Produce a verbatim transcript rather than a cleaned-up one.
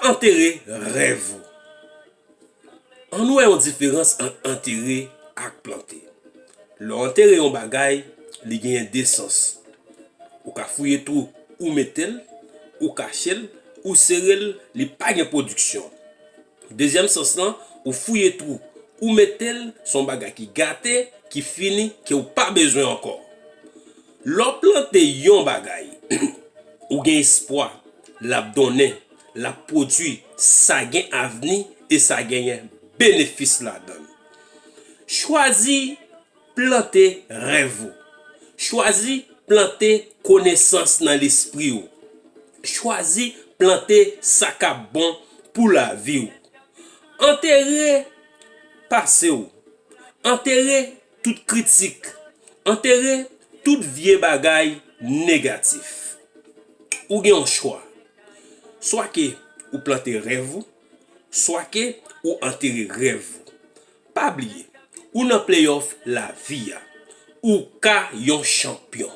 Antere rèv ou. Ann wè yon diferans ant antere ak plante. Lè w antere yon bagay, li genyen de sans. Ou ka fouye twou, ou mete l, ou kache l, ou sere l, li pa gen pwodiksyon. Dezyèm sans lan, ou fouye twou, ou mete l, se yon bagay ki gate, ki fini, ke w pa bezwen ankò. Lè w plante yon bagay, ou gen espwa l ap donnen, l ap pwodui, sa gen avni e sa genyen benefis ladan l. Chwazi plante rèv ou. Chwazi plante konesans nan lespri w. Chwazi plante sa k ap bon pou lavi w. Antere pase w. Antere tout kritik. Antere tout vye bagay negatif. Ou gen yon chwa. Swa ke ou plante rèv ou, swa ke ou antere rèv ou. Pa bliye, ou nan playoff lavi a. Ou ka yon chanpyon.